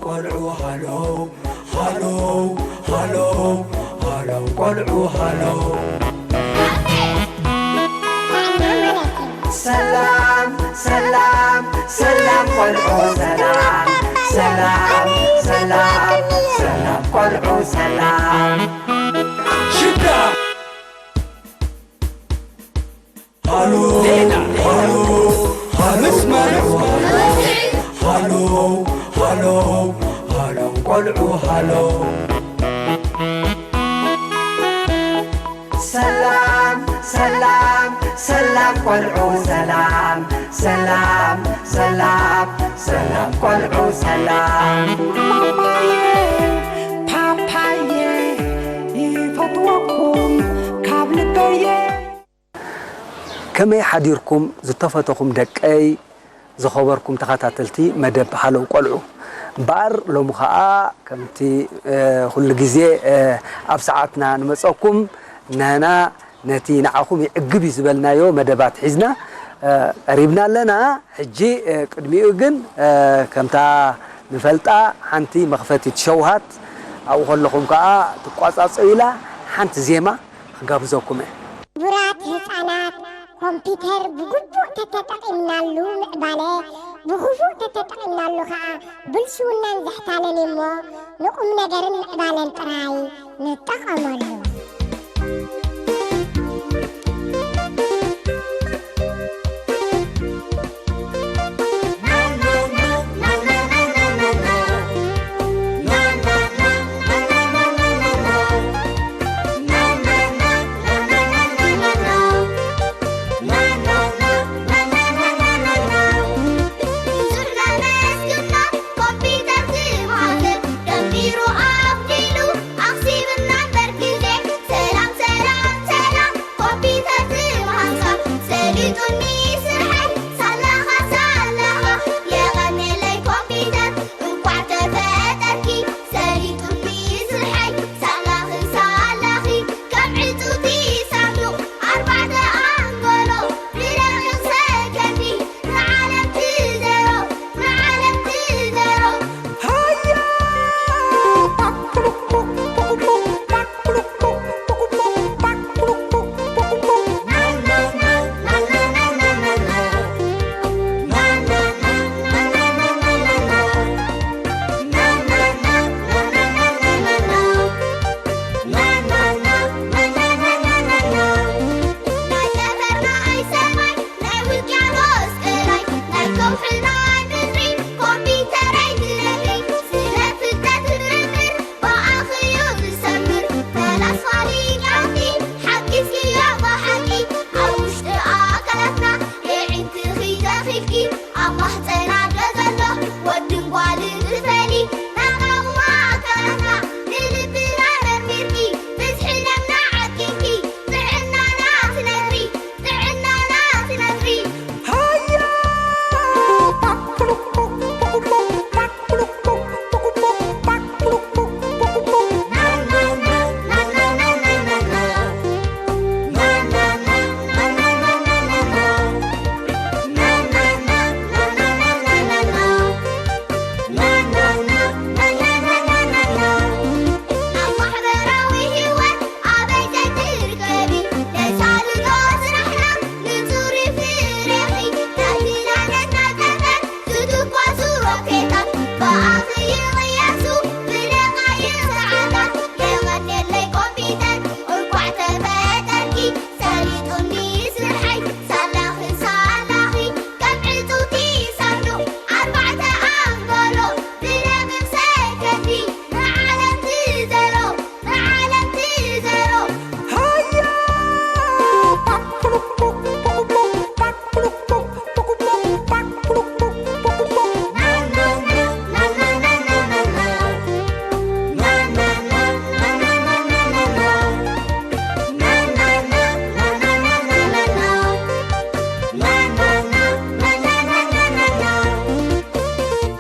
ቆልዑ ሃሎ ሃሎ ሃሎ ሃሎ ቆልዑ ሃሎ። ሰላም ሰላም ሰላም ቆልዑ ሰላም ሰላም ሰላም ሰላም ቆልዑ ሰላም። ሽዳ ሃሎ ሃሎ ሃሎ ሃሎ ሃሎ ሃሎ ቆልዑ ሃሎ። ሰላም ሰላም ሰላም ቆልዑ ሰላም ሰላም ሰላም ሰላም ቆልዑ ሰላም። ፓፓየ ይፈትወኩም ካብ ልበየ። ከመይ ሓዲርኩም ዝተፈተኹም ደቀይ፣ ዝኸበርኩም ተኸታተልቲ መደብ ሃለው ቆልዑ? እምበኣር ሎሚ ኸኣ ከምቲ ኩሉ ግዜ ኣብ ሰዓትና ንመጸኩም፣ ንሕና ነቲ ንዓኹም ይዕግብ እዩ ዝበልናዮ መደባት ሒዝና ቀሪብና ኣለና። ሕጂ ቅድሚኡ ግን ከምታ ንፈልጣ ሓንቲ መኽፈቲት ሸውሃት ኣብኡ ከለኹም ከኣ ትቋጻጸዩላ ሓንቲ ዜማ ክጋብዘኩም እየ። ክቡራት ህጻናት፣ ኮምፒተር ብግቡእ ተተጠቒምናሉ ምዕባለ፣ ብኽፉእ ተተጠቒምናሉ ከኣ ብልሽውናን ዘሕታለን እዩ'ሞ ንቁም ነገርን ምዕባለን ጥራይ ንጠቐመሉ።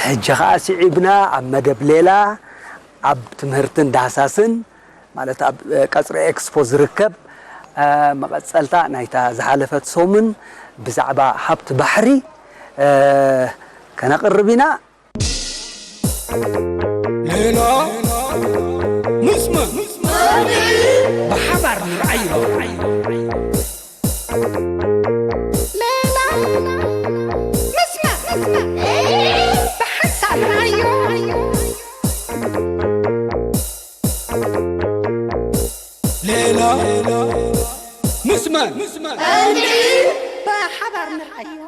ሕጂ ኸኣ ስዒብና ኣብ መደብ ሌላ ኣብ ትምህርትን ዳህሳስን፣ ማለት ኣብ ቀጽሪ ኤክስፖ ዝርከብ መቐጸልታ ናይታ ዝሓለፈት ሰሙን ብዛዕባ ሃብቲ ባሕሪ ከነቕርብ ኢና። ሌላ ምስመ ብሓባር ንርኣዮ። ሌላ ምስመ ብሓንሳብ ንርኣዮ። ሌላ ምስመ ብሓባር ንርኣዮ።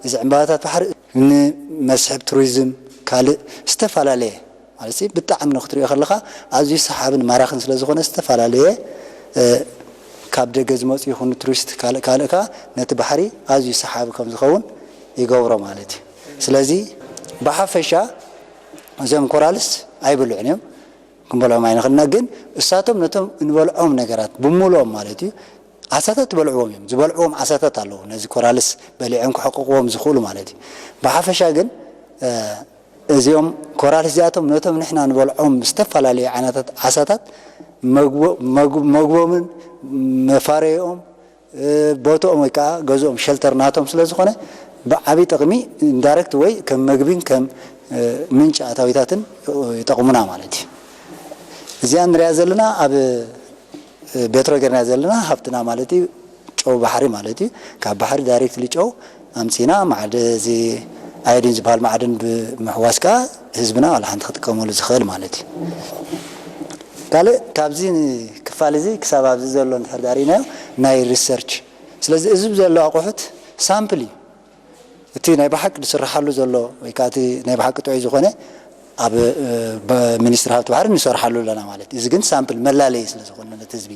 እዚ ዕምባባታት ባሕሪ ንመስሕብ ቱሪዝም ካልእ ዝተፈላለየ ማለት ሲ ብጣዕሚ ንክትሪኦ ከለኻ ኣዝዩ ሰሓብን ማራኽን ስለ ዝኾነ ዝተፈላለየ ካብ ደገ ዝመፁ ይኹን ቱሪስት ካልእ ካልእካ ነቲ ባሕሪ ኣዝዩ ሰሓቢ ከም ዝኸውን ይገብሮ ማለት እዩ። ስለዚ ብሓፈሻ እዞም ኮራልስ ኣይብልዑን እዮም። ክንበልዖም ኣይንኽእልና ግን እሳቶም ነቶም እንበልዖም ነገራት ብምሉኦም ማለት እዩ ዓሳታት ዝበልዕዎም እዮም። ዝበልዕዎም ዓሳታት ኣለዉ ነዚ ኮራልስ በሊዖም ክሕቅቕዎም ዝኽእሉ ማለት እዩ። ብሓፈሻ ግን እዚኦም ኮራልስ እዚኣቶም ነቶም ንሕና ንበልዖም ዝተፈላለዩ ዓይነታት ዓሳታት መግቦምን መፋረይኦም ቦትኦም ወይ ከዓ ገዝኦም ሸልተር ናቶም ስለ ዝኾነ ብዓብይ ጥቕሚ ኢንዳይሬክት ወይ ከም መግቢን ከም ምንጭ ኣታዊታትን ይጠቕሙና ማለት እዩ። እዚኣ ንሪኣ ዘለና ኣብ ቤትሮ ጌርና ዘለና ሃብትና ማለት እዩ ጨው ባሕሪ ማለት እዩ። ካብ ባሕሪ ዳይሬክትሊ ጨው ኣምፂና ማዕደ እዚ ኣዮዲን ዝበሃል ማዕድን ብምሕዋስ ከዓ ህዝብና ዋላ ሓንቲ ክጥቀመሉ ዝኽእል ማለት እዩ። ካልእ ካብዚ ክፋል እዚ ክሳብ ኣብዚ ዘሎ እንድሕር ዳሪእናዮ ናይ ሪሰርች ስለዚ እዚ ዘሎ ኣቑሑት ሳምፕል እዩ። እቲ ናይ ብሓቂ ዝስርሓሉ ዘሎ ወይ ከዓ እቲ ናይ ብሓቂ ጥዑይ ዝኾነ ኣብ ሚኒስትሪ ሃብቲ ባሕሪ ንሰርሓሉ ኣለና ማለት እዩ። እዚ ግን ሳምፕል መላለይ ስለ ዝኾነ ነቲ ህዝቢ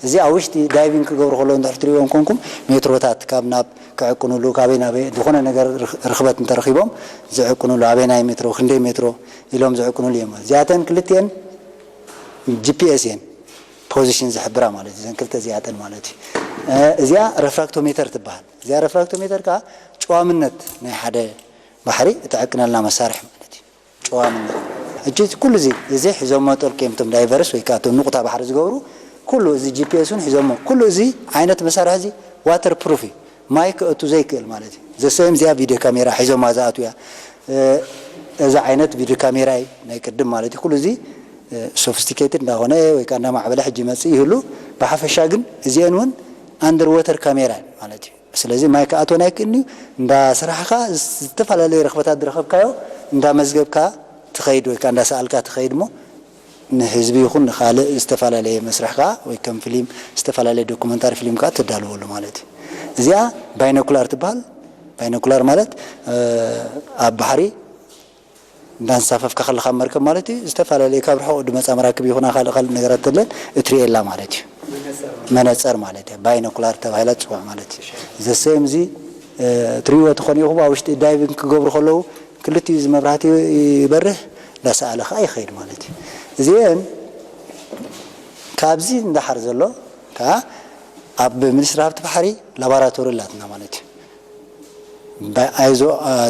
እዚ ኣብ ውሽጢ ዳይቪንግ ክገብሩ ከለዉ እንድሕር ትሪእዎም ኮንኩም ሜትሮታት ካብ ናብ ክዕቅኑሉ ካበይ ናበይ ዝኾነ ነገር ርኽበት እንተረኺቦም ዝዕቅኑሉ ኣበይ ናይ ሜትሮ ክንደይ ሜትሮ ኢሎም ዝዕቅኑሉ እዮም። እዚኣተን ክልቲኤን ጂፒኤስ እየን ፖዚሽን ዝሕብራ ማለት እዩ። እዘን ክልተ እዚኣተን ማለት እዩ። እዚኣ ረፍራክቶሜተር ትበሃል። እዚኣ ረፍራክቶሜተር ከዓ ጨዋምነት ናይ ሓደ ባሕሪ እትዕቅነልና መሳርሒ ማለት እዩ። ጨዋምነት እጅ ኩሉ እዚ እዚ ሒዞሞ ጠልቂም እቶም ዳይቨርስ ወይ ከዓ እቶም ንቁታ ባሕሪ ዝገብሩ ኩሉ እዚ ጂፒኤስ እውን ሒዞሞ ኩሉ እዚ ዓይነት መሳርሒ እዚ ዋተር ፕሩፍ እዩ። ማይ ክእቱ ዘይክእል ማለት እዩ። ዘሰም እዚኣ ቪድዮ ካሜራ ሒዞማ ዝኣቱ እያ። እዚ ዓይነት ቪድዮ ካሜራ እዩ ናይ ቅድም ማለት እዩ። ኩሉ እዚ ሶፊስቲኬትድ እንዳኾነ ወይ ከዓ እንዳማዕበለ ሕጂ ይመፅእ ይህሉ። ብሓፈሻ ግን እዚአን እውን ኣንደር ወተር ካሜራ ማለት እዩ። ስለዚ ማይ ክኣትወን ኣይክእልን እዩ። እንዳስራሕኻ ዝተፈላለዩ ረኽበታት ዝረኸብካዮ እንዳመዝገብካ ትኸይድ ወይ ከዓ እንዳሰኣልካ ትኸይድ እሞ ንህዝቢ ይኹን ንኻልእ ዝተፈላለየ መስርሕ ከዓ ወይ ከም ፊልም ዝተፈላለየ ዶኩመንታሪ ፊልም ከዓ ትዳለወሉ ማለት እዩ። እዚኣ ባይኖኩላር ትበሃል። ባይኖኩላር ማለት ኣብ ባሕሪ እንዳንሳፈፍካ ከለካ መርከብ ማለት እዩ። ዝተፈላለዩ ካብ ርሑቕ ዝመፃ መራክብ ይኹና ካልእ ካልእ ነገራት ተለን እትርእየላ ማለት እዩ። መነፀር ማለት እዩ። ባይኖኩላር ተባሂላ ትፅዋዕ ማለት እዩ። ዘሰም እዚ ትሪእዎ ትኾን ኢኹም ኣብ ውሽጢ ዳይቪንግ ክገብሩ ከለዉ ክልቲኡ እዚ መብራህቲ ይበርህ እንዳሰኣለ ከዓ ይኸይድ ማለት እዩ። እዚአን ካብዚ እንዳሓር ዘሎ ከዓ ኣብ ሚኒስትሪ ሃብቲ ባሕሪ ላባራቶሪ ኣላትና ማለት እዩ። ኣይዞ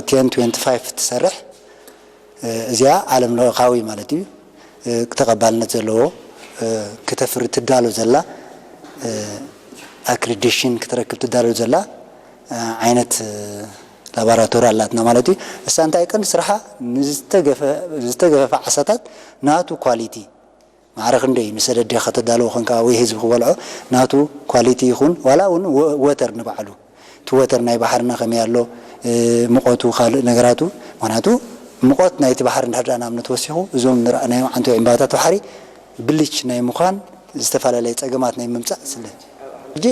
ቴን ትዌንቲ ፋይቭ ትሰርሕ እዚኣ ዓለም ለኻዊ ማለት እዩ ተቐባልነት ዘለዎ ክተፍሪ ትዳሎ ዘላ ኣክሪዲሽን ክትረክብ ትዳሎ ዘላ ዓይነት ላባራቶሪ ኣላትና ማለት እዩ። እሳ እንታይ ቀንዲ ስራሓ ንዝተገፈፈ ዓሳታት ናቱ ኳሊቲ ማዕረ ክንደይ ንሰደድ ዲኻ ከተዳልዎ ኮንካ ወይ ህዝቢ ክበልዖ ናቱ ኳሊቲ ይኹን ዋላ እውን ወተር ንባዕሉ እቲ ወተር ናይ ባሕርና ከመይ ኣሎ ምቆቱ ካልእ ነገራቱ ምክንያቱ ምቆት ናይቲ ባሕሪ እንድሕር ዳ ንኣብነት ወሲኹ እዞም ንርኣናዮም ዓንቶ ዕምባታት ባሕሪ ብሊች ናይ ምዃን ዝተፈላለየ ጸገማት ናይ ምምጻእ ስለ ሕጂ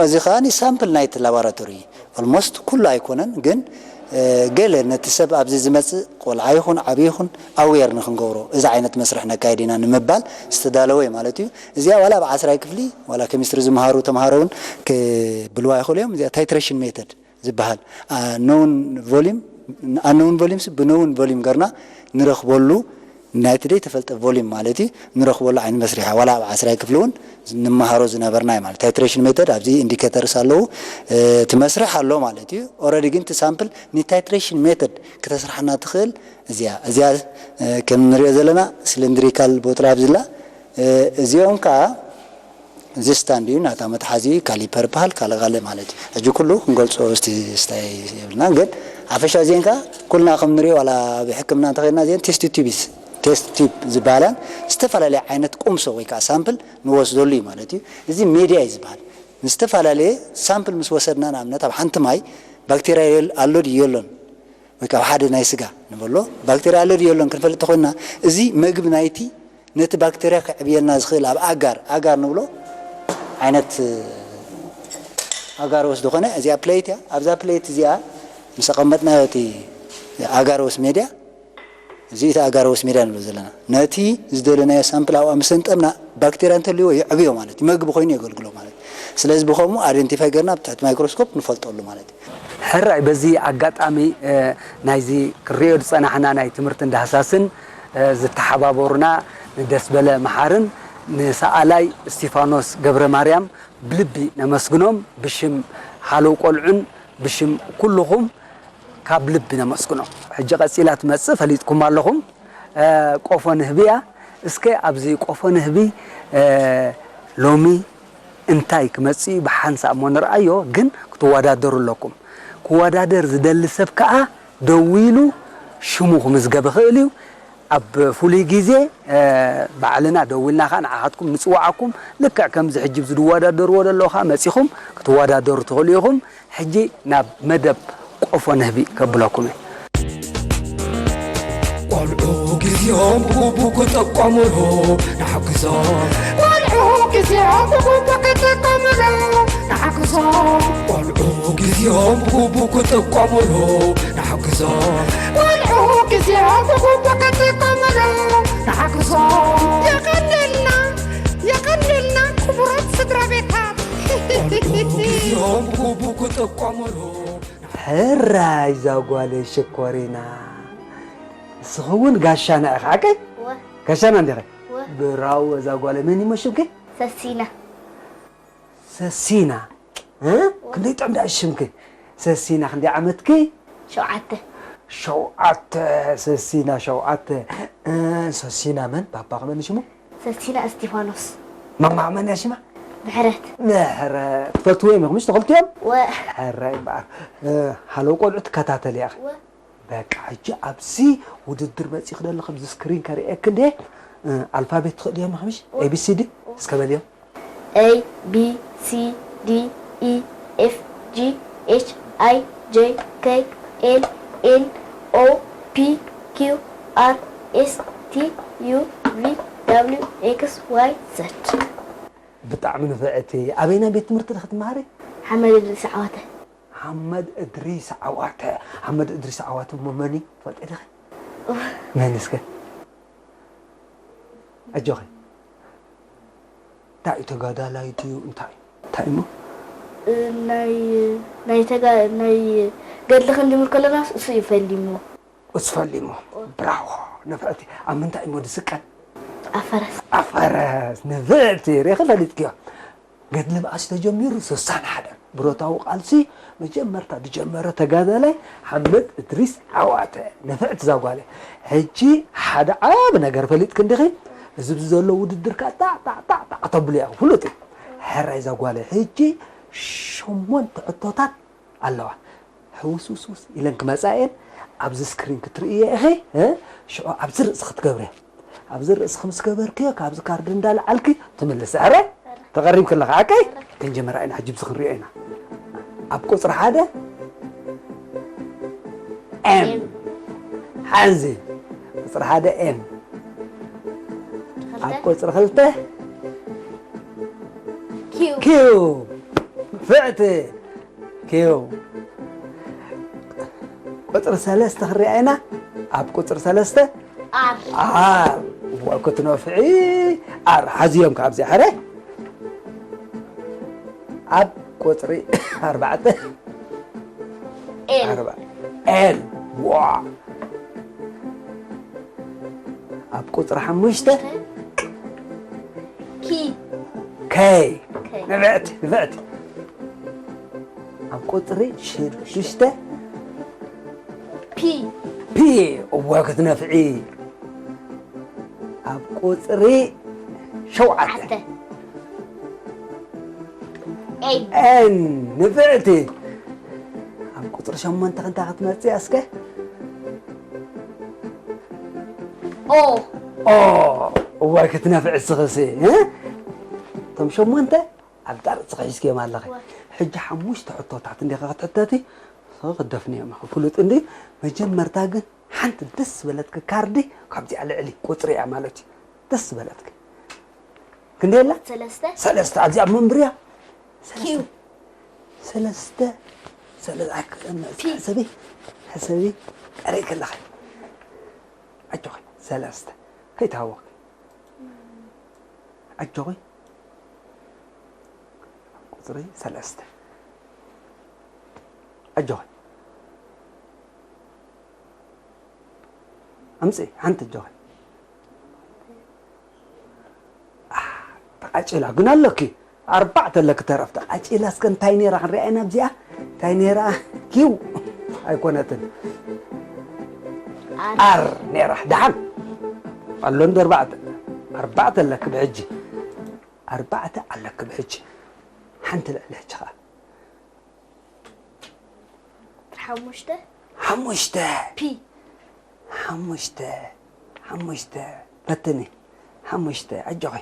እዚ ከዓ ሳምፕል ናይቲ ላቦራቶሪ ኦልሞስት ኩሉ ኣይኮነን ግን ገለ ነቲ ሰብ ኣብዚ ዝመፅእ ቆልዓ ይኹን ዓብዪ ይኹን ኣዌር ንክንገብሮ እዚ ዓይነት መስርሕ ነካይድ ኢና ንምባል ዝተዳለወ እዩ ማለት እዩ። እዚኣ ዋላ ኣብ ዓስራይ ክፍሊ ዋላ ኬሚስትሪ ዝመሃሩ ተምሃሮ እውን ክብልዋ ይኽእሉ እዮም። እዚኣ ታይትሬሽን ሜተድ ዝበሃል ኣነውን ቮሊም ኣነውን ቮሊምስ ብነውን ቮሊም ገርና ንረኽበሉ ናይቲ ደይ ተፈልጠ ቮሊም ማለት እዩ ንረኽበሉ ዓይነት መስርሕ ዋላ ኣብ ዓስራይ ክፍሊ እውን ንመሃሮ ዝነበርና እዩ ማለት ታይትሬሽን ሜተድ ኣብዚ ኢንዲኬተርስ ኣለዉ እቲ መስርሕ ኣሎ ማለት እዩ። ኦረዲ ግን እቲ ሳምፕል ንታይትሬሽን ሜተድ ክተስርሓና ትኽእል እዚኣ እዚኣ ከም ንሪኦ ዘለና ስሊንድሪካል ቦትል ኣብዚላ እዚኦም ከዓ እዚ ስታንድ እዩ፣ ናታ መትሓዚ እዩ፣ ካሊፐር ይበሃል፣ ካልእ ካልእ ማለት እዩ። ሕጂ ኩሉ ክንገልጾ እስቲ ስታይ የብልና፣ ግን ሓፈሻ ዜን ከኣ ኩልና ከም ንሪኦ ዋላ ኣብ ሕክምና እንተኸድና ዜን ቴስት ቲዩብ፣ ቴስት ቲዩብ ዝበሃላን ዝተፈላለየ ዓይነት ቁምሶ ወይ ከዓ ሳምፕል ንወስደሉ እዩ ማለት እዩ። እዚ ሜድያ እዩ ዝበሃል። ንዝተፈላለየ ሳምፕል ምስ ወሰድና፣ ንኣብነት ኣብ ሓንቲ ማይ ባክቴርያ የል-፣ ኣሎ ድዩ የሎን ወይ ካብ ሓደ ናይ ስጋ ንበሎ ባክቴርያ ኣሎ ድዩ የሎን ክንፈልጥ ተኾይንና፣ እዚ መግቢ ናይቲ ነቲ ባክቴርያ ከዕብየልና ዝኽእል ኣብ ኣጋር፣ ኣጋር ንብሎ ዓይነት ኣጋሮስ ዝኾነ እዚኣ ፕሌት እያ። ኣብዛ ፕሌት እዚኣ ምስ ኣቐመጥናዮ እቲ ኣጋሮስ ሜድያ፣ እዚ እቲ ኣጋሮስ ሜድያ ንብሎ ዘለና፣ ነቲ ዝደለናዮ ሳምፕል ኣብኣ ምስ ኣንጠምና ባክቴርያ እንተልዎ የዕብዮ ማለት እዩ። መግቢ ኮይኑ የገልግሎ ማለት እዩ። ስለዚ ብኸምኡ ኣደንቲፋይ ገርና ኣብ ትሕቲ ማይክሮስኮፕ ንፈልጠሉ ማለት እዩ። ሕራይ በዚ ኣጋጣሚ፣ እ፣ ናይዚ ክንሪኦ ዝጸናሕና ናይ ትምህርትን ዳህሳስን፣ እ፣ ዝተሓባበሩና ንደስበለ መሓርን ንሰኣላይ እስቲፋኖስ ገብረ ማርያም ብልቢ ነመስግኖም። ብሽም ሃለው ቆልዑን ብሽም ኩልኹም ካብ ልቢ ነመስግኖም። ሕጂ ቀጺላ ትመጽእ ፈሊጥኩም ኣለኹም። እ፣ ቆፎ ንህቢ እያ። እስከ ኣብዚ ቆፎ ንህቢ፣ እ፣ ሎሚ እንታይ ክመጽእ እዩ ብሓንሳብ እሞ ንርኣዮ፣ ግን ክትወዳደሩ ኣለኩም። ክወዳደር ዝደሊ ሰብ ከኣ ደዊሉ ሽሙ ክምዝገብ ይኽእል እዩ። ኣብ ፍሉይ ግዜ፣ እ፣ ባዕልና ደዊልና ከኣ ንዓኻትኩም ንጽውዓኩም። ልክዕ ከምዚ ሕጂ ዝወዳደርዎ ዘለዉ ከኣ መጺኹም ክትወዳደሩ ትኽእሉ ኢኹም። ሕጂ ናብ መደብ ቆፎ ንህቢ ከብለኩም እየ። ቆልዑ ግዜኦም ብግቡእ ክጥቀሙሉ ንሓግዞም። ቆልዑ ግዜኦም ብግቡእ ክጥቀሙሉ ንሓግዞም። ቆልዑ ግዜኦም ብግቡእ ክጥቀሙሉ ንሓግዞም። ቆልዑ ግዜኦም ብግቡእ ክጥቀሙሉ ንሓግዞም። የቐንየልና፣ የቐንየልና ክቡራት ስድራ ቤታት። ቆልዑ ግዜኦም ብግቡእ ክጥቀሙሉ። ሕራይ እዛ ጓለይ ሽኮሪና። ንስኺ እውን ጋሻና ኢኺ፣ ሓቀይ? እወ። ጋሻና እንዲኺ? እወ። ብራዎ እዛ ጓለይ። መን እዩ ሽምኪ? ሰሲና። ሰሲና። እ? እወ። ክንደይ ጥዑም ደኣ ሽምኪ። ሰሲና ክንደይ ዓመትኪ? ሸውዓተ። ሸውዓተ፣ ሰሲና ሸውዓተ። እ፣ ሰሲና መን? ባባኺ መን ሽሙ? ሰሲና እስቲፋኖስ። ማማ መን እያ ሽማ? ምሕረት። ምሕረት። ትፈትዎ እዮም ኢኹም፣ ምሽ ተኸልቲኦም? ወ። ሕራይ እምበኣር። እ፣ ሃለው ቆልዑ ትከታተሊ ኢኺ? ወ። በቃ፣ ሕጂ ኣብዚ ውድድር መጺእኺ ዶ ኣለኺ? ኣብዚ ስክሪን ከርእየኪ እንዴ? እ፣ ኣልፋቤት ትኽእልዮም ኢኺ፣ ምሽ? ወ። ኤ ቢ ሲ ዲ? ወ። እስከ በልዮም። A, B, C, D, E, F, G, H, I, J, K, L, N, O, P, Q, R, S, T, U, V, W, X, Y, Z። ብጣዕሚ ንፍዕቲ። ኣበይናይ ቤት ትምህርቲ ዲኺ ትመሃሪ? ሓመድ እድሪስ ዓዋተ። ሓመድ እድሪስ ዓዋተ። ሓመድ እድሪስ ዓዋተ እሞ መን እዩ? ትፈልጢ ዲኺ? ኡፍ። መን እስከ? ኣጆኺ። እንታይ እዩ፣ ተጋዳላይ ድዩ? እንታይ እዩ? እንታይ እሞ? እ፣ ናይ፣ ናይ ተጋ-፣ ናይ ገድሊ ክንጅምር ከለና እሱ እዩ ፈሊምዎ። እሱ ፈሊምዎ። ብራቮ፣ ንፍዕቲ። ኣብ ምንታይ እሞ ዝስቀል? ኣብ ፈረስ። ኣብ ፈረስ፣ ንፍዕቲ። ርኢኺ፣ ፈሊጥክዮ። ገድሊ መኣስ ተጀሚሩ? ስሳን ሓደ። ብረታዊ ቃልሲ መጀመርታ ዝጀመረ ተጋዳላይ ሓመድ እድሪስ ዓዋተ። ንፍዕቲ እዛ ጓለይ። ሕጂ ሓደ ዓቢ ነገር ፈሊጥኪ እንዲኺ? እዚ ኣብዚ ዘሎ ውድድር ከኣ ጣዕ፣ ጣዕ፣ ጣዕ፣ ጣዕ ከተብሉ ኢኺ፣ ፍሉጥ እዩ። ሕራይ እዛ ጓለይ። ሕጂ ሸሞንተ ሕቶታት ኣለዋ። ሕውስውስውስ ኢለን ክመጻ እየን። ኣብዚ ስክሪን ክትርእየ ኢኺ፣ እ? ሽዑ ኣብዚ ርእሲ ክትገብርያ። ኣብዚ ርእስኺ ምስ ገበርክዮ፣ ካብዚ ካርድ እንዳለዓልኪ ትምልሲ። ሕራይ? ተቐሪብኪ ኣለኺ፣ ሓቀይ? ክንጅምራ ኢና፣ ሕጂ ብዚ ክንሪኦ ኢና። ኣብ ቁጽሪ ሓደ፣ ኤም። ኤም። ሓንዚ። ቁጽሪ ሓደ፣ ኤም። ኣብ ክልተ። ቁጽሪ ክልተ፣ ኪው። ኪው። ፍዕቲ። ኪው። ቁጽሪ ሰለስተ ክሪኣ ኢና። ኣብ ቁጽሪ ሰለስተ፣ ኣር። ኣር። እዋ፣ ክትነፍዒ። ኣር። ሓዝዮም ካብዚኣ፣ ሕረ። ኣብ ቁጽሪ ኣርባዕተ፣ ኤል። ኣርባ-፣ ኤል። ዋ። ኣብ ቁጽሪ ሓሙሽተ፣ ኪ። ከይ። ከይ። ንፍዕቲ፣ ንፍዕቲ። ኣብ ቁጽሪ ሽዱሽተ፣ ፒ። ፒ። እወ፣ ክትነፍዒ። ኣብ ቁጽሪ ሸውዓተ። ሸውዓተ። ኤን። ንፍዕቲ። ኣብ ቁፅሪ ሸሞንተ ክንታ ክትመፅእ እስከ? ኦ። ኦ። እዋይ ክትነፍዕ ስኽሲ። እቶም ሸሞንተ ኣብ ጣርፅኺ ሒዝክዮም ኣለኺ። ሕጂ ሓሙሽተ ሕቶታት እንዲኻ ክትሕተቲ። ክትደፍንዮም ኢኹ ፍሉጥ እንዲ። መጀመርታ ግን ሓንቲ ደስ ዝበለትኪ ካርዲ ካብዚኣ ልዕሊ ቁፅሪ እያ ማለት እዩ። ደስ ዝበለትኪ ክንደየላ? ሰለስተ። ሰለስተ ኣብዚኣ መንብርያ። ሰለስተ። ሰለስተ። ሰለ- ኣክ- ሕሰቢ። ሕሰቢ። ቀሪእ ከለኺ ኣጆኺ። ሰለስተ። ከይትሃወኺ ኣጆኺ። ቁፅሪ ሰለስተ ኣጆኺ። ኣምፅእ ሓንቲ ኣጆኺ። ተቓጭላ ግን ኣለኪ። ኣርባዕተ ኣለኪ ተረፍ። ተቓጭላ እስከ እንታይ ነይራ ክንሪኣ ኢና ኣብዚኣ። እንታይ ነይራ? ኪው ኣይኮነትን። ኣር ነይራ። ደሓን ኣሎ እንዶ ኣርባዕተ። ኣርባዕተ ኣለኪ ብሕጂ። ኣርባዕተ ኣለኪ ብሕጂ። ሓንቲ ልዕሊ ሕጂ ኸዓ። ሓሙሽተ። ሓሙሽተ። ፒ። ሓሙሽተ። ሓሙሽተ። ፈትኒ። ሓሙሽተ ኣጆኺ።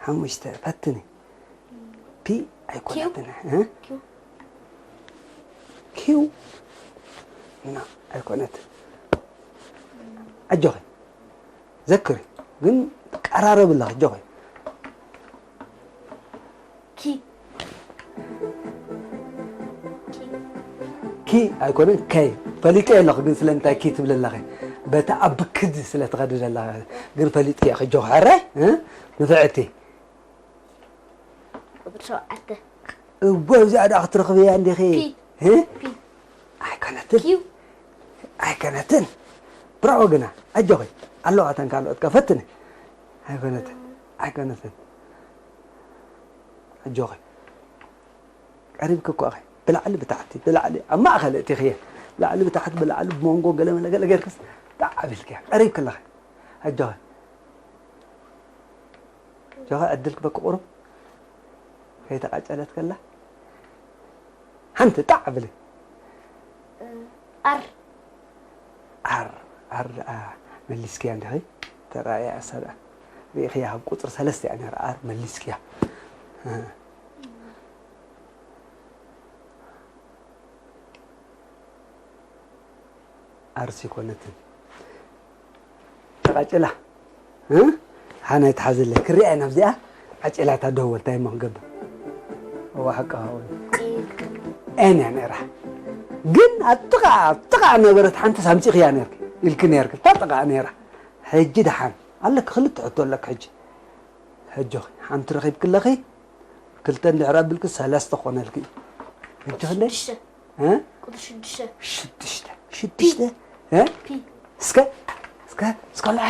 ሓሙሽተ ፈትኒ። ፒ ኣይኮነትን። እ? ኪው። ኪው። ና ኣይኮነትን። ኣጆኺ። ዘክሪ ግን ቀራረብ ኣለኺ ኣጆኺ። ኪ። ኪ ኣይኮነን ከይ። ፈሊጠ ኣለኹ ግን ስለምንታይ ኪ ትብል ኣለኺ? በቲ ኣብ ብክድ ስለ ትኸዲ ዘለኺ። ግን ፈሊጥኪ ኢኺ ኣጆኺ ሕራይ። እ? ንፍዕቲ። ቁፅሪ ሸውዓተ። እወ እዚኣ ደኣ ክትረኽብያ እንዲኺ። ፒ። እ? ፒ። ኣይኮነትን። ኪው። ኣይኮነትን። ብራቮ ግና ኣጆኺ። ኣለዋ እተን ካልኦት ከ ፈትኒ። ኣይኮነትን። ኣይኮነትን። ኣጆኺ። ቀሪብኪ እኮ ኢኺ። ብላዕሊ ብታሕቲ፣ ብላዕሊ ኣብ ማእኸል እቲኽየ። ብላዕሊ ብታሕቲ፣ ብላዕሊ ብመንጎ ገለ መለ ገለ ጌርክስ ጣዕ ኣቢልክያ። ቀሪብኪ ኣለኺ። ኣጆኺ። ኣጆኺ ዕድልኪ በቂ ቁሩብ ከይተቓጨለት ከላ። ሓንቲ ጣዕ ኣብሊ። ኣር። ኣር፣ ኣር ደኣ መሊስክያ እንዲኺ? ተራእያ እሳ ደኣ። ርኢኽያ፣ ካብ ቁፅሪ ሰለስተ እያ ነይራ፣ ኣር መሊስክያ። እ። ኣርሲ ኮነትን። ተቓጭላ። እ? ሓናይ ትሓዝለይ። ክሪኣ ኢና ኣብዚኣ። ዓጭላታ ደወል፣ እንታይ እሞ ክንገብር? እዋ፣ ሓቂ ሃውን። ኤን እያ ነይራ። ግን ኣብ ጥቓ፣ ኣብ ጥቓ ነበረት ሓንቲ ሳምፂኽያ ነይርኪ። ኢልኪ ነይርኪ። እታ ጥቓ ነይራ። ሕጂ ደሓን። ኣለኪ፣ ክልተ ሕቶ ኣለኪ ሕጂ። ሕጂ ሓንቲ ረኺብኪ ኣለኺ። ክልተ እንድሕር ኣቢልኪ ሰለስተ ኮነልኪ። ሕጂ ክንደይ? ሽዱሽተ። እ? ቁፅሪ ሽዱሽተ። ሽዱሽተ። ሽዱሽተ? እ? ፒ። እስከ፣ እስከ፣ እስከ ልዐ።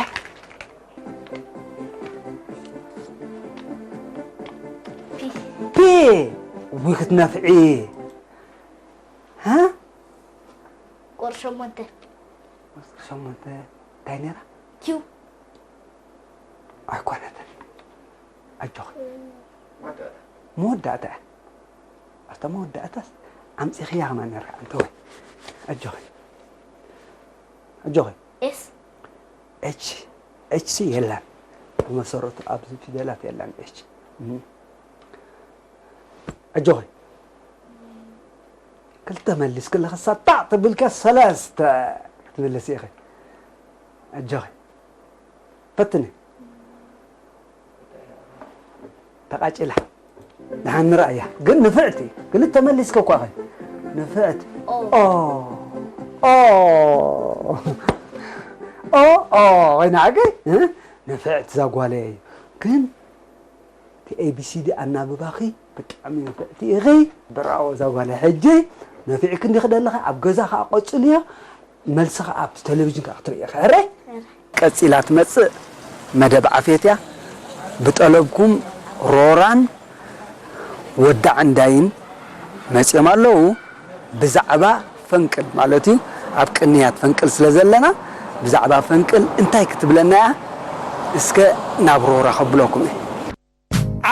ፒ። ፒ። ውይ ክትነፍዒ። እ? ቁፅሪ ሸሞንተ። ቁፅሪ ሸሞንተ እንታይ ነይራ? ኪው። ኣይኮነትን። ኣጆኺ። መወዳእታ እያ። ኣብታ መወዳእታስ ኣምፂኽያ ከማን ነርካ፣ ኣንተ ወይ። ኣጆኺ። ኣጆኺ። ኤስ። ኤች። ኤች ሲ የላን። ብመሰረቱ ኣብዚ ፊደላት የላን ኤች። እም። ኣጆኺ። ክልተ መሊስኪ ኣለኺ፣ ሳጣዕ ተቢልኪ ሰለስተ ክትምልሲ ኢኺ። ኣጆኺ። ፈትኒ። ተቓጭላ። ደሓን ንርኣያ። ግን ንፍዕቲ። ክልተ መሊስኪ እኳ ኸ። ንፍዕቲ። ኦ። ኦ። ኦ። ኦ። ኦ። ወይና ዓገይ? እ? ንፍዕቲ እዛ ጓለይ። ግን እቲ ኤ ቢ ሲ ዲ ኣናብባኺ ብጣዕሚ ንፍዕቲ ኢኺ። ብራቮ እዛ ጓለይ። ሕጂ ነፊዕኪ እንዲኺ ደለኺ፣ ኣብ ገዛ ኸዓ ቀጽልዮ። መልሲ ኸዓ ኣብቲ ቴሌቪዥን ኸዓ ክትርኢ ኢኺ። ሕራይ? ቀጺላ ትመጽእ መደብ ዓፌት እያ። ብጠለብኩም ሮራን ወዲ ዓንዳይን መጺኦም ኣለዉ። ብዛዕባ ፈንቅል ማለት እዩ፣ ኣብ ቅንያት ፈንቅል ስለ ዘለና፣ ብዛዕባ ፈንቅል እንታይ ክትብለና እያ? እስከ ናብ ሮራ ከብለኩም እየ።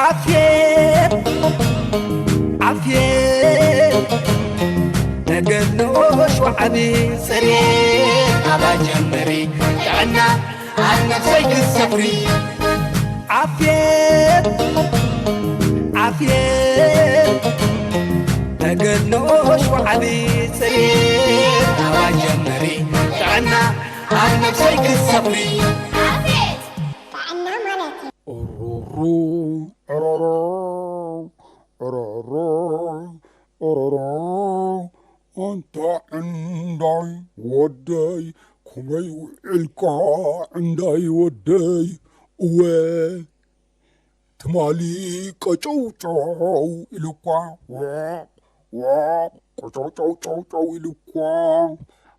ዓፌት፣ ንኡሽ ወዓቢ ጽሬት ኣባ ጀምሪ፣ ጥዕና ኣብ ነፍሰይ ክትሰፍሪ። ዓፍየት፣ ዓፍየት፣ ተገድ ንኡሽ ወዓቢ ጽሬት ኣባ ጀምሪ፣ ጥዕና ኣብ ነፍሰይ ክትሰፍሪ። ዓፍየት፣ ጥዕና ማለት እዩ። ኦሮሮ፣ ኦሮሮ፣ ኦሮሮ፣ ኦሮሮ። ኣንታ ዕንዳይ ወደይ፣ ከመይ ውዒልካ ዕንዳይ ወደይ? እወ፣ ትማሊ ቀጨውጨው ኢሉኳ፣ ዋቕ ዋቕ፣ ቀጨውጨውጨውጨው ኢሉኳ።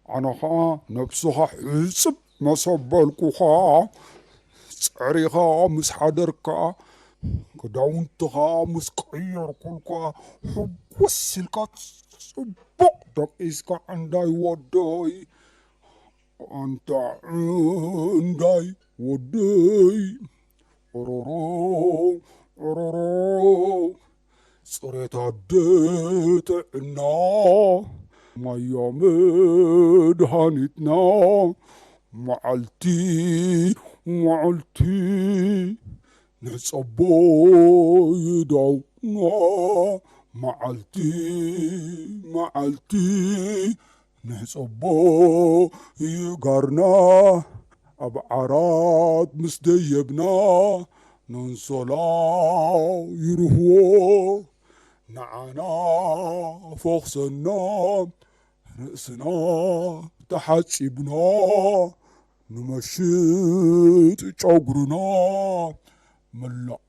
ኣነ ኸኣ ነብስኻ ሕጽብ መስ ኣበልኩኻ፣ ጸሪኻ ምስ ሓደርካ፣ ክዳውንትኻ ምስ ቀየርኩልካ፣ ሕጉስ ኢልካ ጽቡቕ ደቂስካ ዕንዳይ ወደይ። ኣንታ ዕንዳይ ወደይ፣ ኦሮሮ፣ ኦሮሮ፣ ጽሬት ኣደ ጥዕና፣ ማያ መድሃኒትና፣ መዓልቲ መዓልቲ ንጸቦ ይዳውና፣ መዓልቲ መዓልቲ ንሕጸቦ ይጋርና፣ ኣብ ዓራት ምስ ደየብና፣ ነንሶላ ይርህዎ፣ ንዓና ፈኽሰና፣ ርእስና ተሓጺብና፣ ንመሽጥ ጨጉርና፣ መላእ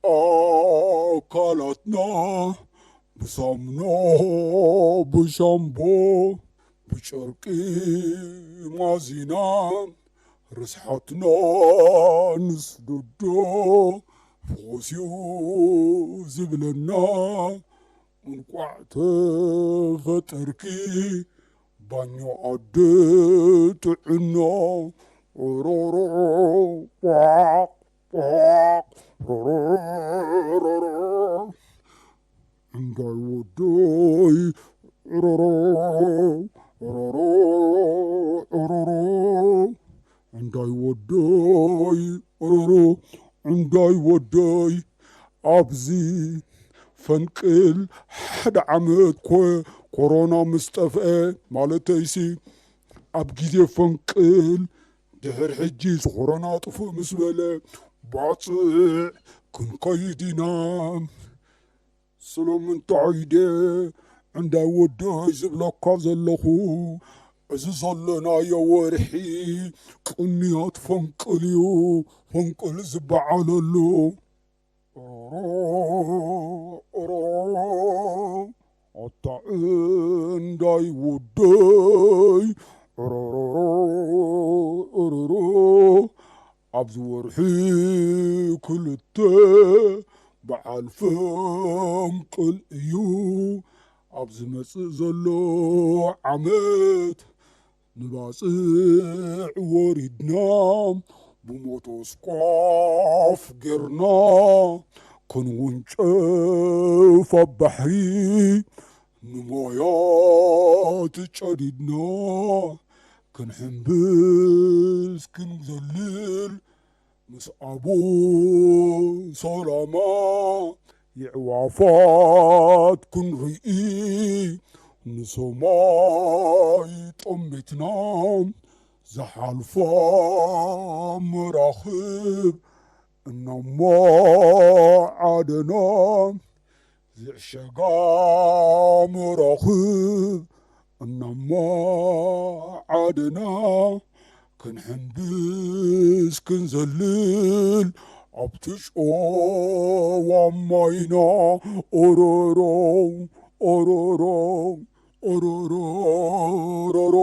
ኣካላትና ብሳሙና ብሻምቦ ብጨርቂ ማዚና ርስሓትና ንስደዶ ፍቑስ እዩ ዝብለና። እንቋዕ ተፈጠርኪ ባኞ ኣደ ጥዕና። ኦሮሮ ቋቕ ቋቕ ሮሮሮሮሮ። ዕንዳይ ወደይ ሮሮ ሮሮ ሮሮ። ዕንዳይ ወደይ ሮሮ ዕንዳይ ወደይ። ኣብዚ ፈንቅል ሓደ ዓመት ኮ-፣ ኮሮና ምስ ጠፍአ ማለተይሲ፣ ኣብ ግዜ ፈንቅል ድሕሪ ሕጂ ኮሮና ጥፍእ ምስ በለ፣ ባጽዕ ክንከይድ ኢና። ስለምንታይ ድየ ዕንዳይ ወደይ ዝብለካ ዘለኹ? እዚ ዘለናዮ ወርሒ ቅንያት ፈንቅል እዩ፣ ፈንቅል ዝበዓለሉ። ኣታ ዕንዳይ ወደይ፣ ኣብዚ ወርሒ ክልተ በዓል ፈንቅል እዩ። ኣብ ዝመጽእ ዘሎ ዓመት ንባጽዕ ወሪድና፣ ብሞቶስኳፍ ጌርና ክንውንጨፍ ኣብ ባሕሪ ንማያት ጨዲድና፣ ክንሕምብስ ክንዘልል ምስ ኣቦ ሰላማ የዕዋፋት ክንርኢ ንሰማይ ጠሚትና ዝሓልፋ መራኽብ እናማዓደና ዝዕሸጋ መራኽብ እናማዓደና ክንሕምብስ ክንዘልል ኣብቲ ጨዋ ማይና ኦሮሮ ኦሮሮ ኦሮሮ ኦሮሮ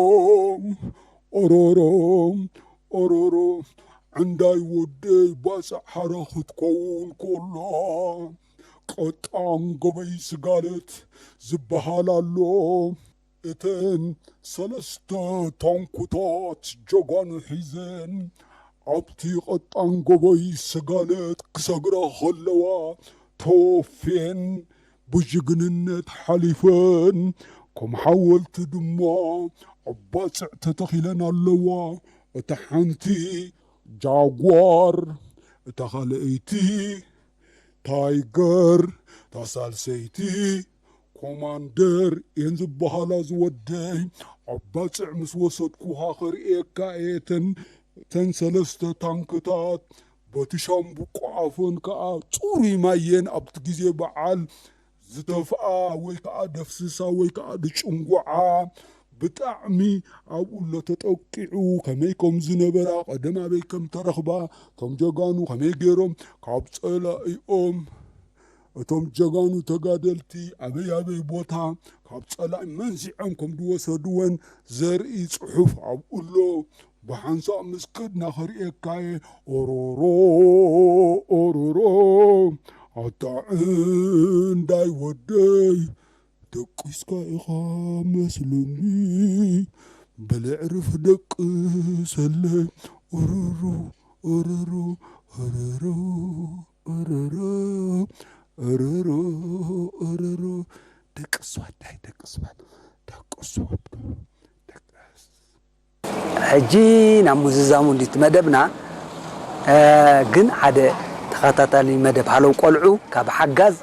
ኦሮሮ ኦሮሮ። ዕንዳይ ወደይ ባጽዕ ሓራ ክትከውን ከላ ቀጣን ገበይ ስጋለት ዝበሃል ኣሎ። እተን ሰለስተ ታንኩታት ጀጋኑ ሒዘን ኣብቲ ቀጣን ጎቦይ ስጋለት ክሰግራ ከለዋ ተወፍየን ብጅግንነት ሓሊፈን ከም ሓወልቲ ድማ ኣብ ባጽዕ ተተኺለን ኣለዋ። እታ ሓንቲ ጃጓር፣ እታ ካልኣይቲ ታይገር፣ እታ ሳልሰይቲ ኮማንደር እየን ዝበሃላ። ዝወደይ ኣብ ባጽዕ ምስ ወሰድኩኻ ከርእየካ እየ። እተን፣ እተን ሰለስተ ታንክታት በቲ ሻምብቆ ኣፈን ከኣ ጽሩይ ማየን ኣብቲ ግዜ በዓል ዝተፍኣ ወይ ከኣ ደፍስሳ ወይ ከኣ ድጭንጉዓ ብጣዕሚ ኣብኡ ኣሎ ተጠቂዑ ከመይ ከም ዝነበራ፣ ቀደም ኣበይ ከም ተረኽባ፣ እቶም ጀጋኑ ከመይ ገይሮም ካብ ጸላኢኦም፣ እቶም ጀጋኑ ተጋደልቲ ኣበይ ኣበይ ቦታ ካብ ጸላኢ መንዚዖም ከም ዝወሰድወን ዘርኢ ጽሑፍ ኣብኡ ኣሎ። ብሓንሳእ ምስ ከድና ከርእየካ እየ። ኦሮሮ፣ ኦሮሮ፣ ኣታ እንዳይ ወደይ፣ ደቂስካ ኢኻ መስለኒ፣ በል ኣዕርፍ ደቅሰለይ። ኦሮሮ፣ ኦሮሮ፣ ኦሮሮ፣ ኦሮሮ፣ ኦሮሮ፣ ኦሮሮ። ደቅስ ወደይ፣ ደቅስ ወደይ፣ ደቅስ ወደይ፣ ደቅስ። ሕጂ ናብ ምዝዛሙ እንዲቲ መደብና፣ እ፣ ግን ሓደ ተኸታታሊ መደብ ሃለው ቆልዑ ካብ ሓጋዝ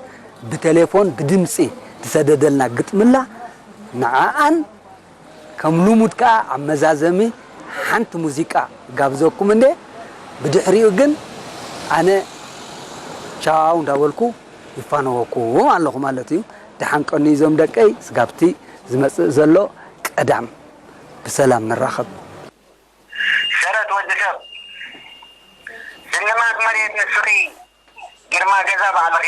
ብቴሌፎን ብድምጺ ዝሰደደልና ግጥምላ፣ ንዓኣን ከም ልሙድ ከኣ ኣብ መዛዘሚ ሓንቲ ሙዚቃ ጋብዘኩም እንዴ፣ ብድሕሪኡ ግን ኣነ ቻው እንዳበልኩ ይፋነወኩም ኣለኹ ማለት እዩ። ደሓን ቀንዩ እዞም ደቀይ፣ ስጋብቲ ዝመጽእ ዘሎ ቀዳም ብሰላም ንራኸብ። ሰረት ወዲ ሰብ፣ ስልማት መሬት ንስኺ፣ ግርማ ገዛ ባዕልኺ፣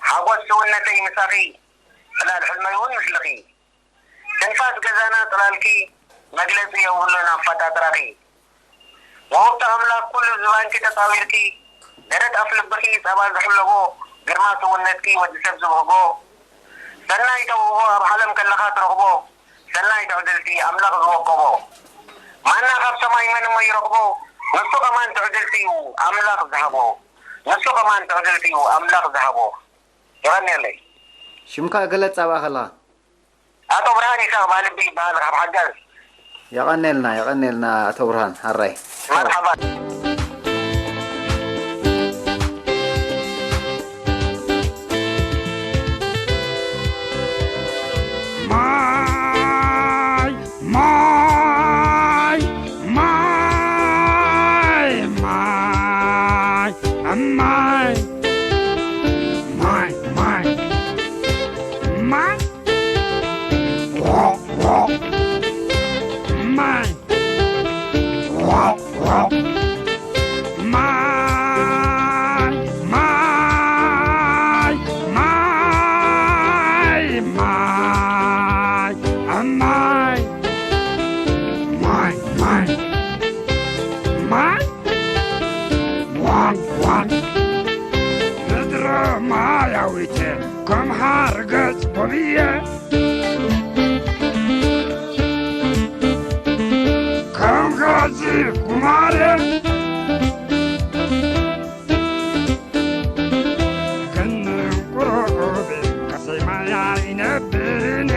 ሓጎስ ስውነተይ ምሳኺ፣ ዕላል ሕልመይ እውን ምስልኺ። ትንፋስ ገዛና ጽላልኪ፣ መግለጺ የብሉን ኣፈጣጥራኺ። ውህብቲ ኣምላኽ ኩሉ ዝባንኪ ተጻዊርኪ፣ ደረት ኣፍ ልብኺ ጸባ ዝሕለቦ፣ ግርማ ስውነትኪ ወዲ ሰብ ዝብህጎ፣ ሰናይ ተውህቦ ኣብ ዓለም ከለኻ ትረኽቦ፣ ሰናይ ትዕድልቲ ኣምላኽ ዝወቀቦ። ማና ካብ ሰማይ መን እሞ ይረኽቦ፣ ንሱ ከማን ትዕድልቲ እዩ ኣምላኽ ዝሃቦ፣ ንሱ ከማን ትዕድልቲ እዩ ኣምላኽ ዝሃቦ። የቐንየለይ። ሽምካ ግለጽ ኣብኣ ከለኻ። ኣቶ ብርሃን ይስሐቅ ባህልቢ ይበሃል ካብ ሓጋዝ። የቐኔልና፣ የቐኔልና ኣቶ ብርሃን፣ ሃራይ። መርሓባ። ማይ፣ ማይ፣ ማይ፣ ማይ፣ ማይ፣ ማይ፣ ማይ፣ ማይ። ማይ። ማይ። ማይ። ማይ። ማይ። ማይ። ማይ። ማይ። ማይ። ዋን ዋን። ምድረ ማያዊት ከም ሓርገጽ ቦብየ፣ ከም ጋዚ ጉማረ፣ ክንቁሮ ከሰይ ማያ ይነብርን።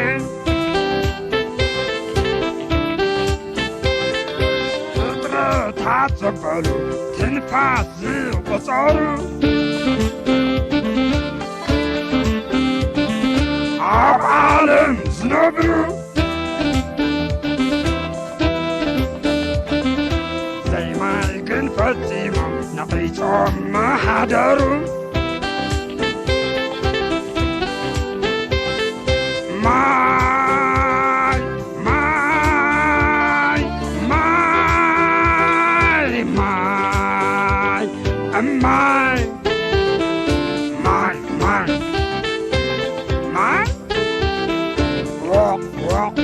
ፍጥረታት ዘበሉ ትንፋስ ዝቆጸሩ፣ ኣብ ዓለም ዝነብሩ፣ ዘይማይ ግን ፈጺሞም ነቒጾም ምሓደሩ። ማይ፣ ማይ፣ ማይ፣ ማይ፣ ማይ፣ ማይ፣ ማይ፣ ማይ፣ ሮቅ፣ ሮቅ፣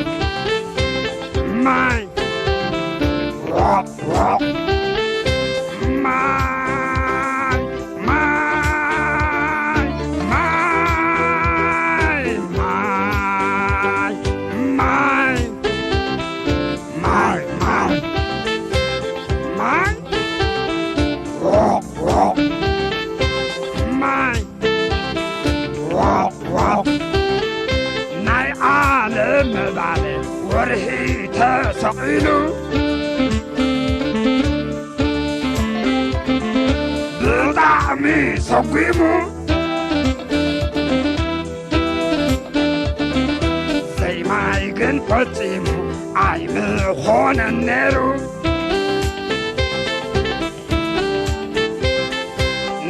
ማይ፣ ሮቅ፣ ሮቅ፣ ማይ፣ ማይ፣ ማይ፣ ማይ፣ ማይ፣ ማይ፣ ማይ፣ ማይ፣ ሮቅ፣ ሮቅ፣ ማይ፣ ሮቅ፣ ሮቅ፣ ናይ ወርሒ ተሰቒሉ ብጣዕሚ ሰጒሙ፣ ዘይማይ ግን ፈጺሙ ኣይምኾነን ነይሩ።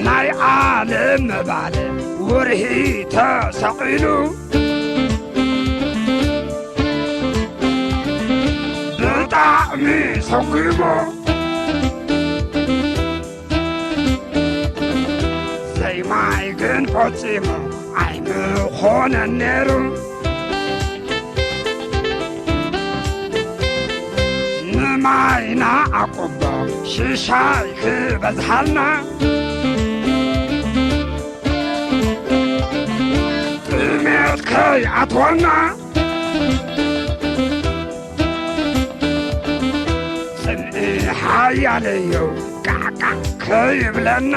ናይ ዓለም ምባል ወርሒ ተሰቒሉ ብጣዕሚ ሰጒሙ፣ ዘይማይ ግን ፈጺሙ ኣይምኾነን ነይሩ። ንማይና ኣቁቦ ሽሻይ ክበዝሓልና፣ ጥሜት ከይኣትወና፣ ጽምኢ ሓያለዮ ቃዕቃዕ ከይብለና።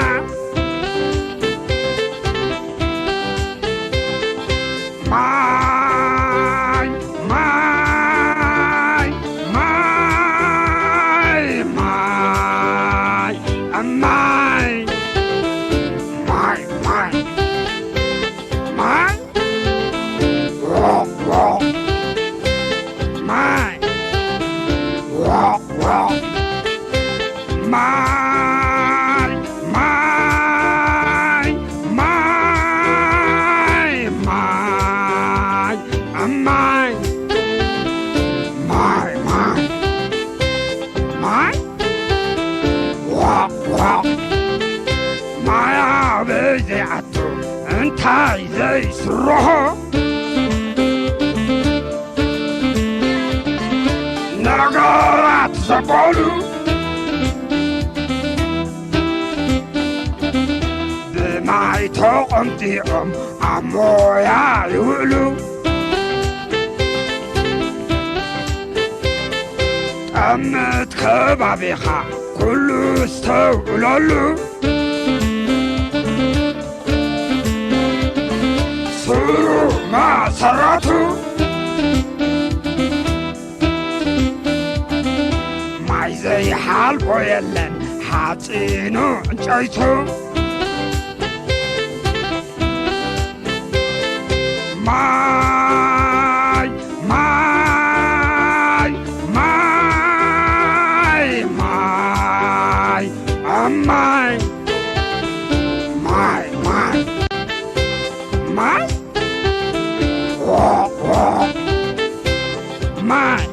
ማይ፣ ማይ፣ ማይ፣ ማይ፣ ማይ፣ ማይ፣ ማይ፣ ማይ፣ ዋ፣ ዋ፣ ማይ፣ ዋ፣ ዋ። ማይ፣ ማይ፣ ማይ፣ ማይ፣ ማይ፣ ማይ፣ ማይ፣ ማይ፣ ዋእ፣ ዋእ። ማይ ኣበይ ዘይኣቱ እንታይ ዘይስርሖ ነገራት ዘበሉ ብማይ ተቖምጢዖም ኣብ ሞያ ይውዕሉ። ጠምት ከባቢኻ ኩሉ ዝተውዕለሉ ስሩ መሰረቱ ማይ ዘይሓልፎ የለን ሓፂኑ ዕንጨይቱ። ማይ፣ ማይ፣ ማይ፣ ማይ፣ ማይ፣ ማይ፣ ማይ፣ ማይ፣ ዋ፣ ዋ፣ ማይ፣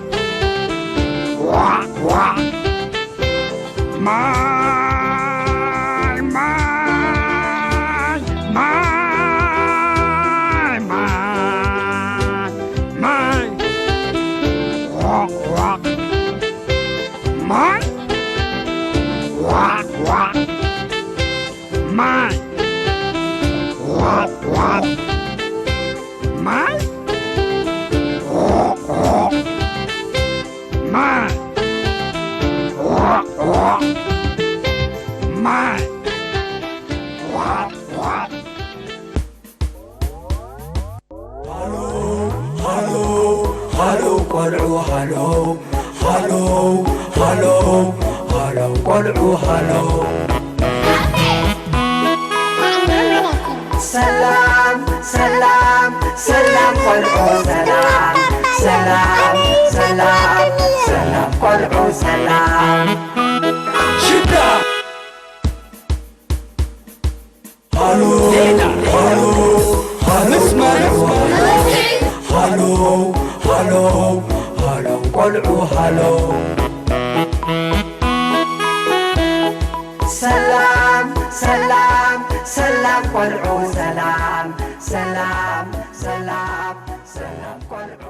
ዋ፣ ዋ። ማይ፣ ማይ፣ ማይ፣ ማይ፣ ማይ፣ ዋቕ፣ ዋቕ። ማይ፣ ዋቕ፣ ዋቕ። ማይ፣ ዋቕ፣ ዋቕ። ማይ፣ ኦቕ፣ ኦቕ። ማይ፣ ኦቕ፣ ኦቕ። ማይ፣ ኦቕ፣ ኦቕ። ሃሎ፣ ሃሎ፣ ሃሎ ቆልዑ ሃሎ፣ ሃሎ፣ ሃሎ፣ ሃሎ ቆልዑ ሃሎ። ሰላም፣ ሰላም፣ ሰላም ቆልዑ ሰላም፣ ሰላም፣ ሰላም፣ ሰላም ቆልዑ ሰላም። ሽዳ ሃሎ፣ ዜና። ሃሎ፣ ሃሎ፣ ምስማር። ሃሎ፣ ሃሎ፣ ሃሎ ቆልዑ ሃሎ። ሰላም፣ ሰላም፣ ሰላም ቆልዑ ሰላም፣ ሰላም፣ ሰላም፣ ሰላም ቆልዑ።